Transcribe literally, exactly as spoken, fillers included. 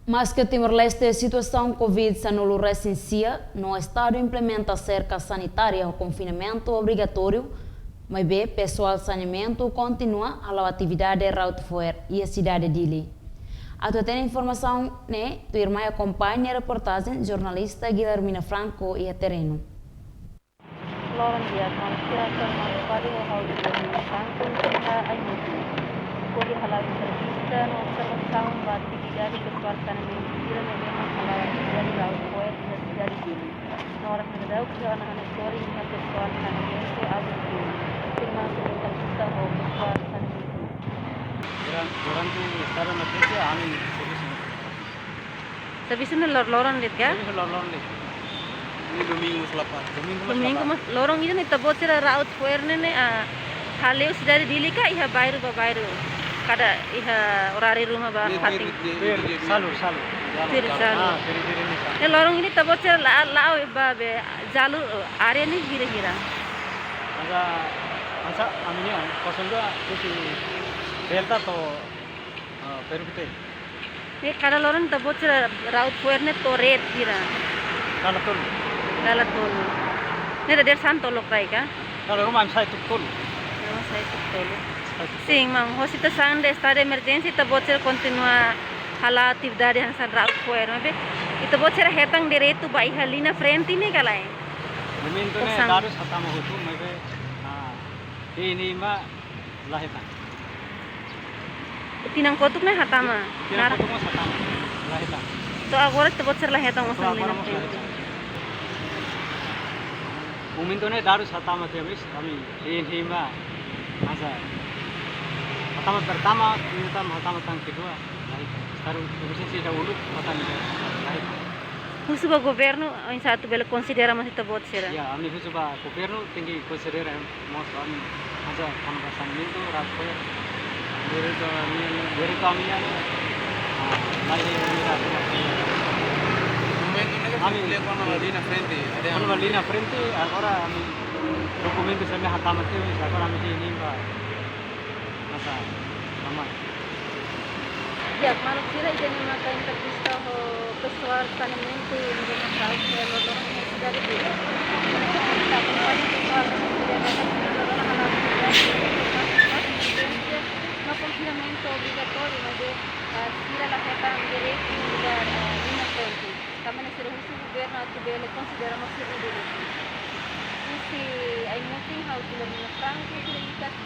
Maske Timor-Leste situasaun Covid sanulu resin sia, no Estadu implementa serka sanitária ho konfinamentu obrigatóriu, maibé pesoál saneamentu kontinua hala'o atividade Raut Foer iha sidade Dili. Atu hatene informasaun ne'e, tuirmai akompaña reportajen jornalista Guilhermina Franco iha terrenu. Loron di'ak, maluk sira, ha'u Maria Fadi ho ha'u Guilhermina Franco iha Aimutin, hodi hala'o entrevista no observasaun ba atividade pesoál saneamentu sira ne'ebé mak hala'o atividade Raut Foer iha sidade Dili. No oras ne'e daudaun ha'u hanorin iha pesoál saneamentu Augustin, tuirmai entrevista ho pesoál saneamentu. Durante, durante estadu emerjénsia, ami servisu. Servisu ne'e lor-loron de'it ka? Servisu lor-loron de'it. Ne'e domingu mós la para. Domingu mós la para. Domingu mós loron ida ne'e ita-boot sira Raut Foer ne'e, ah, hala'o sidade Dili ka iha bairru ba bairru? Kada iha oráriu ruma ba fatin. Ne'e, ne'e, ne'e, ne'e, ne'e. Salu, salu. Tuir salu. Ah, tuir, tuir ne'e salu. Ne'e loron ida ita-boot sira la, la'o ba be jalur, eh, área ne'e hira-hira? Hanesan, hanesan ami-nia, kosong dua, husi Delta to'o, eh, Peru Kute. Ne'e kada loron ita-boot sira Raut Foer ne'e to'o rate hira? Dala tolu. Dala tolu. Ne'e dadeer-saan tolok rai ka? Dala ruma ami sai tuku tolu. Ruma sai tuku tolu. Sai tuku tolu. Sin, maun, ho situasaun de estadu de emerjénsia ita-boot sira kontinua hala'o atividade hanesan Raut Foer, maibé ita-boot sira hetan direitu ba iha liña frente ne'e ka lae? Momentu ne'e, osan, dadus hatama hotu, maibé, ah, iha ne'ebá la hetan. Tinan kotuk ne'e hatama? Tinan kotuk mós hatama, la hetan. To'o agora ita-boot sira la hetan osan liña frente. To'o agora mós la hetan. Momentu ne'e dadus hatama tiha, maibé ami iha ne'ebá hanesan hatama pertama, kemudian hatama tan kedua, la hetan. Estadu de emerjénsia dahulu, hatama, la hetan. Husu ba governu, oinsá atu bele konsidera mós ita-boot sira? Ya, ami husu ba governu tenke konsidera mós ami hanesan kona-ba saneamentu, Raut Foer. Direitu ami-nian, direitu ami-nian, ah, la iha, iha, iha. Momentu ne'e ami, kona-ba liña frente, ada kona-ba liña frente, agora ami dokumentu sira ne'e hatama tiha, agora ami iha ne'ebá hanesan aman. Ya, maluk sira, ida-ne'e maka entrevista ho pesoál saneamentu ne'ebé mak Raut Foer lor-loron iha sidade Dili. Ita akompaña pesoál saneamentu ne'ebé mak lor-loron hala'o atividade no konfinamentu obrigatóriu, maibé, ah, sira la hetan direitu ba, ah, liña frente. Tanba ne'e sira husu governu atu bele konsidera mós sira-nia direitu. Husi Aimutin, ha'u Guilhermina Franco, Críticas.